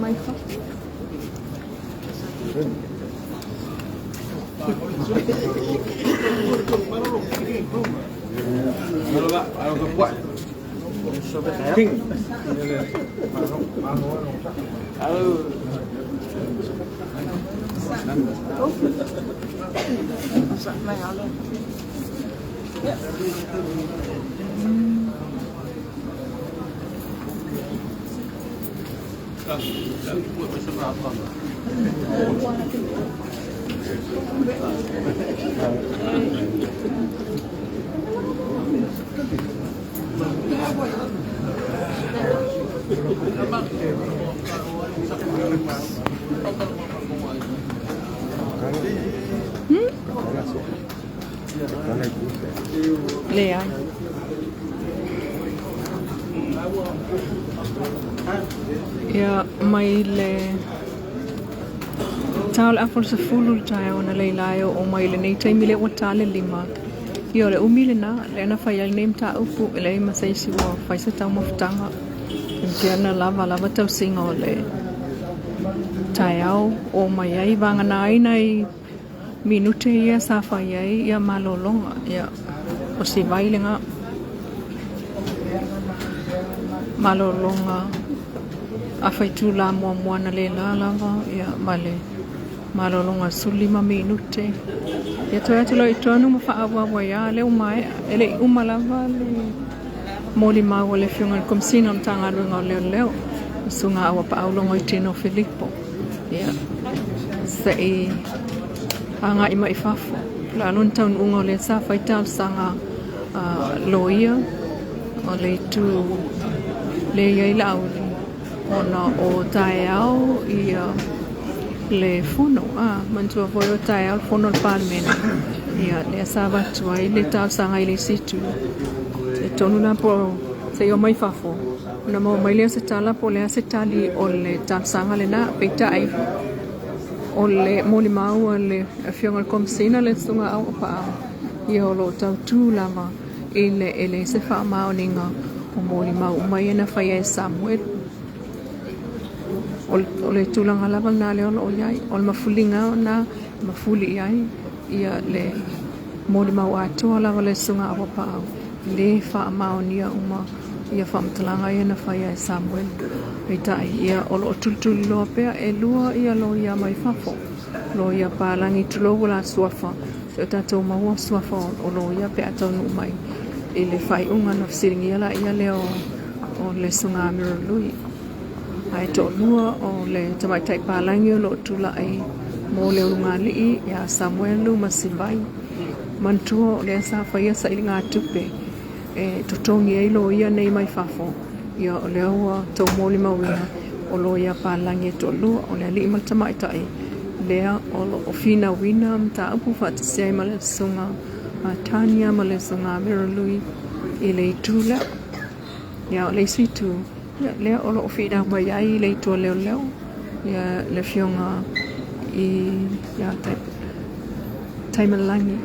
Mai fafo. Leai. Ia, mai le ta o le afa o le 10 le taeao analeila e oo mai i lenei taimi lea ua ta le 5. Ia, o le umi lena, lea na fai ai lenei mataupu, e leai ma se isi ua fai se taumafataga. E pei ona lava lava tausiga o le taeao oo mai ai, vagana ai nai minute ia sa fai ai ia malologa. Ia, o si vai lena malologa a faitula muamua analeila lava, ia, ma le malologa 15 minute. Ia toe atu loa i totonu ma faaauau ai lava lea ua maea. E le i uma lava le molimau a le Afioga i le Komesina o le Matagaluega o Leoleo, le Susuga Auapaau Logoitino Filipo. Ia, se i agai mai i fafo. O le a lona taunuuga o lea sa fai talosaga a loia o le itu lea e i ai Laauli ona o taeao ia le fono. A, manatua foi o taeao le fono a le Palemene. Ia, lea sa avatu ai le talosaga i le isi itu. E tonu la po se i omai fafo, ona maua mai lea o se tala po o le a se tali o le talosaga lena. Peitai, o le molimau a le Afioga i le Komesina le Susuga Auapaau, ia o lo o tautū lava i le e leai se faamaoniga o molimau uma ia na faia e Samuelu. O le tulaga lava lena lea o lo o i ai. O le mafuliga lena e mafuli i ai ia le molimau atoa lava le Susuga Auapaau, le faamaonia uma ia faamatalaga ia na faia e Samuelu. Peitai, ia o lo o tulituliloa pea e lua ia loia mai fafo, loia palagi tulou o la suafa, se o tatou maua suafa o loia pe a taunuu mai i le faaiuga na fesiligia laia lea o le Susuga Mirror Lui. Ae toalua o le tamaitai palagi o lo o tulai mo le ulugalii ia Samuelu ma Sivai. Manatua o lea sa faia sailigatupe e totogi ai loia nei mai fafo. Ia o lea ua tou molimauina o loia palagi e toalua, o le alii ma le tamaitai lea o lo o finauina mataupu faatasi ai ma le Susuga Tania ma le Susuga Mirror Lui i le itu lea. Ia o le isi itu, ia lea o lo o finau mai ai le itu a leoleo, ia le Afioga i ia Taimalagi,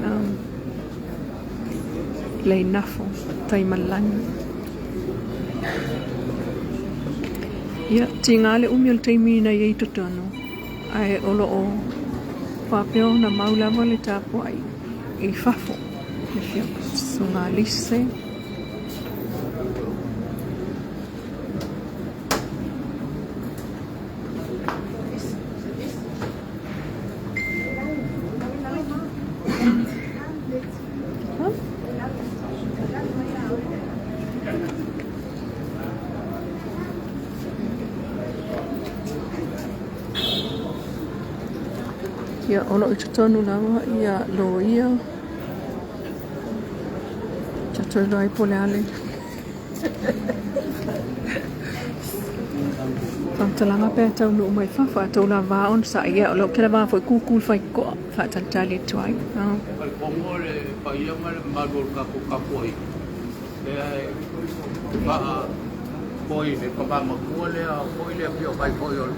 Leinafo Taimalagi. Ia, tiga le umi o le taimi na i ai i totonu, ae o lo o faapea ona mau lava le tapuai i fafo, le Afioga Susuga Lise. Ia, o lo o i totonu lava ia loia. Tatou iloa ai po o le a le faamatalaga pe a taunuu mai fafo. A tou lava onosai, ia o lea ou te lava foi kukū le faitotoa e faatalitali atu ai. Talitonu o le paia ma le mamalu o le tatou tapuaiga, lea e faafoe i le tama matua lea foi le afio mai foi o le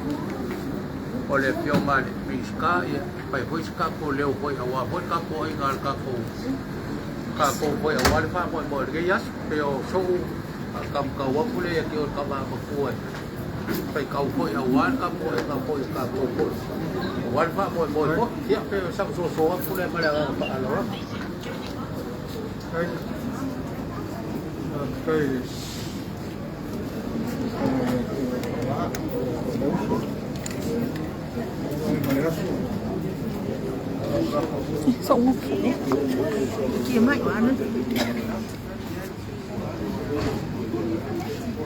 O le Afioga i le Minisita, ia, e fai foi se tatou leo foi aua foi le tapuaiga a le tatou, tatou foi aua le faamoemoe i lenei aso. Pei o so'u faatamutau atu lea ia te oe le tama matua e faitau foi aua le tapuaiga foi a tatou foi aua le faamoemoe foi. Ia, pei o sau soso atu lea ma le agaga faaaloalo.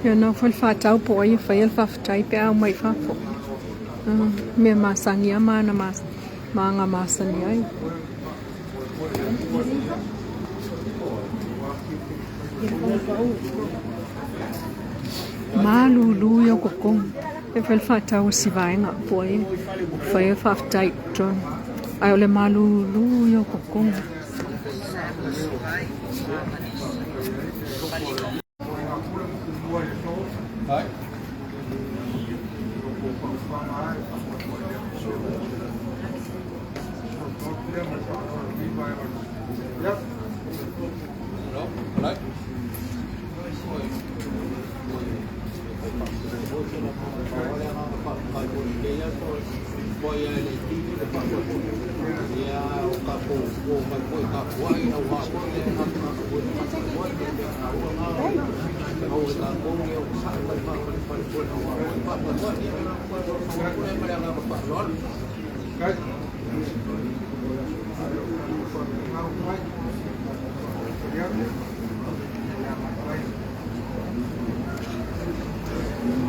Ia nao foi le faatau po o ai e faia le faafetai pe a omai i fafo. Mea masani lava ma ana ma aga masani ai. Malulu ia o kokogi. E fai le faatau a si vaega po o ai e faia le faafetai i totonu. Ae o le malulu ia o kokogi.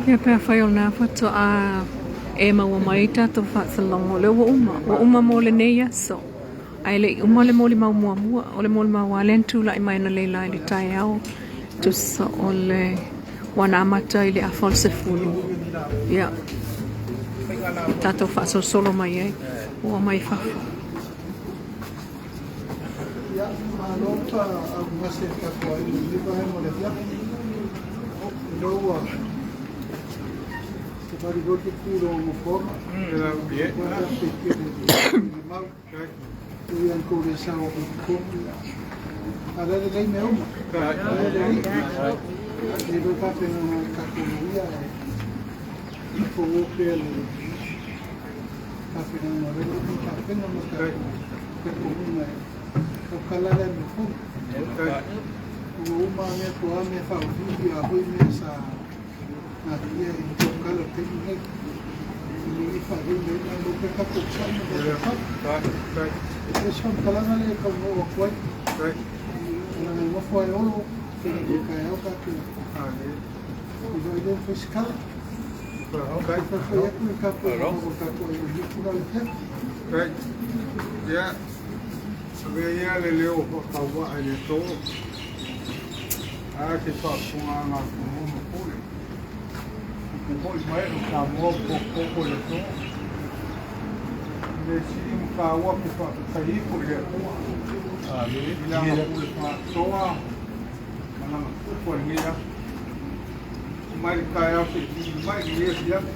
Ia pe afai o lena faatoa e maua mai tatou faasalogo, o lea ua uma, ua uma mo lenei aso. Ae le i uma le molimau muamua, o le molimau lava lea na tulai mai analeila i le taeao, tusa o le ua na amata i le afa o le 10. Ia, tatou faasolosolo mai ai, ua omai fafo. Ia, malo faaugase i le tatou aiga i lenei vaega o le afiafi. O lea ua savali foi le tupu i lou nofoaga. Faafetai tele i le mau. E ui lava ina tou le sao atu i totonu, a o la e lelei mea uma. O la e lelei. E i ai foi tapenaga a le tatou loia ae faaauau pea le tapenaga o lea ua uma ona tapena ma le tatou talitonuga e tautala le amiotonu. Ua uma mea po o a mea faauliuli a foi mea sa natia i le tautala i le taimi lenei. Ina ia faalelei mai ai malo pea tatou onosai ma tatou fai. O se faamatalaga lea e tau oo atu ai. Leaga e nofo lava e Olo, pei taeao tatou feiloai lea ma fai se tala. Fai atu le tatou o tatou ai i le afiafi. Ia, avea ia le leo faatauvaa i le aso, ae te faafofogaaga atunuu ma pule. E foi mai o Samoa popopo i le aso. Le sili ma taua ke faafetai ifo i le Atua. I lana pule faatoa ma lana tupu i lenei aso. Mai le taeao se'i vii mai i lenei afiafi.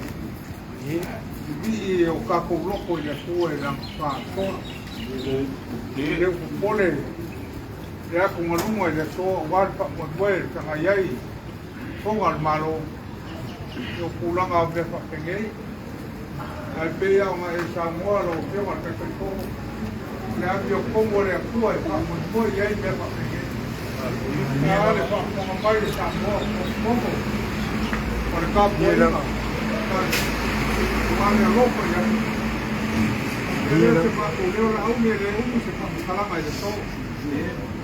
Vivii o tatou loko i le Atua i lana faatoa. E le o popole le atugaluga i le aso aua le faamoemoe e feagai ai fofoga o le Malo i o tulaga o mea faapenei. Ae pei lava ona e saunoa lau Afioga i le Taitaifono, o le amiotonu a le Atua e faamoemoe i ai mea faapenei. Ae a le faafofoga mai a Samoa o fono o le tapuaiga ma le alofa i ai. E le o se matou leo Laauli, e le umi se faamatalaga i le aso.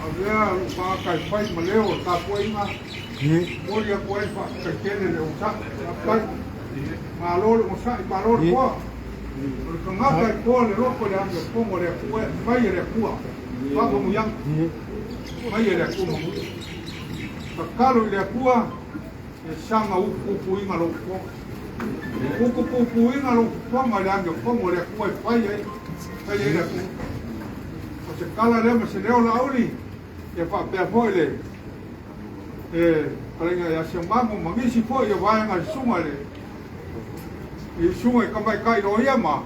Avea lou tagata e fai ma leo o le tapuaiga, momoli atu ai le faafetai tele i le onosai. Faafetai. Malo le onosai, malo le toa. O le tagata e toa le loto i le amiotonu a le Atua, e aumai e le Atua faamanuiaga. Mai e le Atua manuia. Tatalo i le Atua e saga upuupuina lou fofoga. Utupupuina lou fofoga i le amiotonu a le Atua e fai ai, fai ai le Atua. O se tala lea ma se leo Laauli, ia faapea foi le e fetalaiga ia Siamanu ma nisi foi o vaega i le susuga i le I susuga i tamaitai loia ma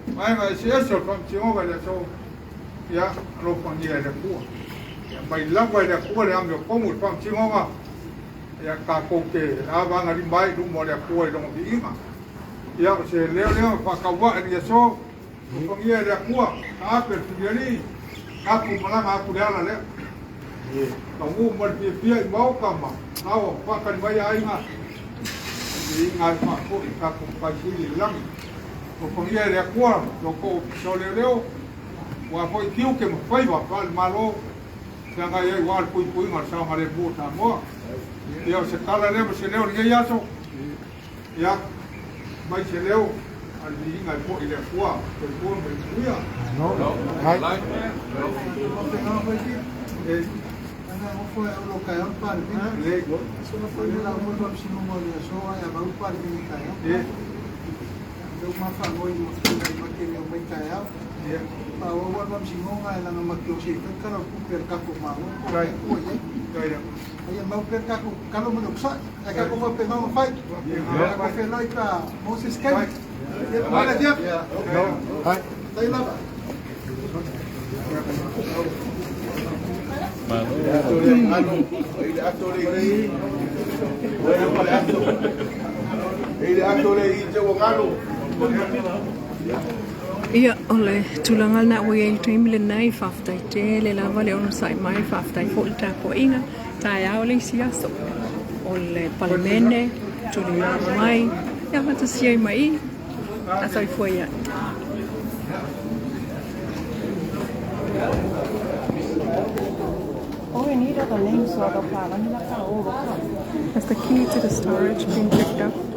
vaega eseese o le Faamasinoga i le aso, ia alofagia e le Atua. Ia mai lava e le Atua le amiotonu i le Faamasinoga, ia tatou te avagalima ai i luma o le Atua i Lona viiga. Ia o se leo lea faatauvaa i le aso, alofagia e le Atua, taape le filialii, tatou malaga atu le ala lea. Taunuu ma le fiafia i maota ma laoa faatali mai aiga, viiga ai faafoi i tatou Matai Sili i le lagi. Alofagia e le Atua lo outou Ofisa o Leoleo, aua foi tiute ma faiva faale-Malo feagai ai aua le puipuiga o le saogalemu o Samoa. Ia o se tala lea ma se leo i lenei aso, ia mai se leo a le viiga e foi i le Atua. Soifua ma ia manuia. Ia, o le tulaga lena ua i ai i le taimi lenei, faafetai tele lava le onosai mai, faafetai foi le tapuaiga, taeao le isi aso o le Palemene, tuliloa mai, ia faatasi ai ma i, a soifua ia. Has the key to the storage been picked up?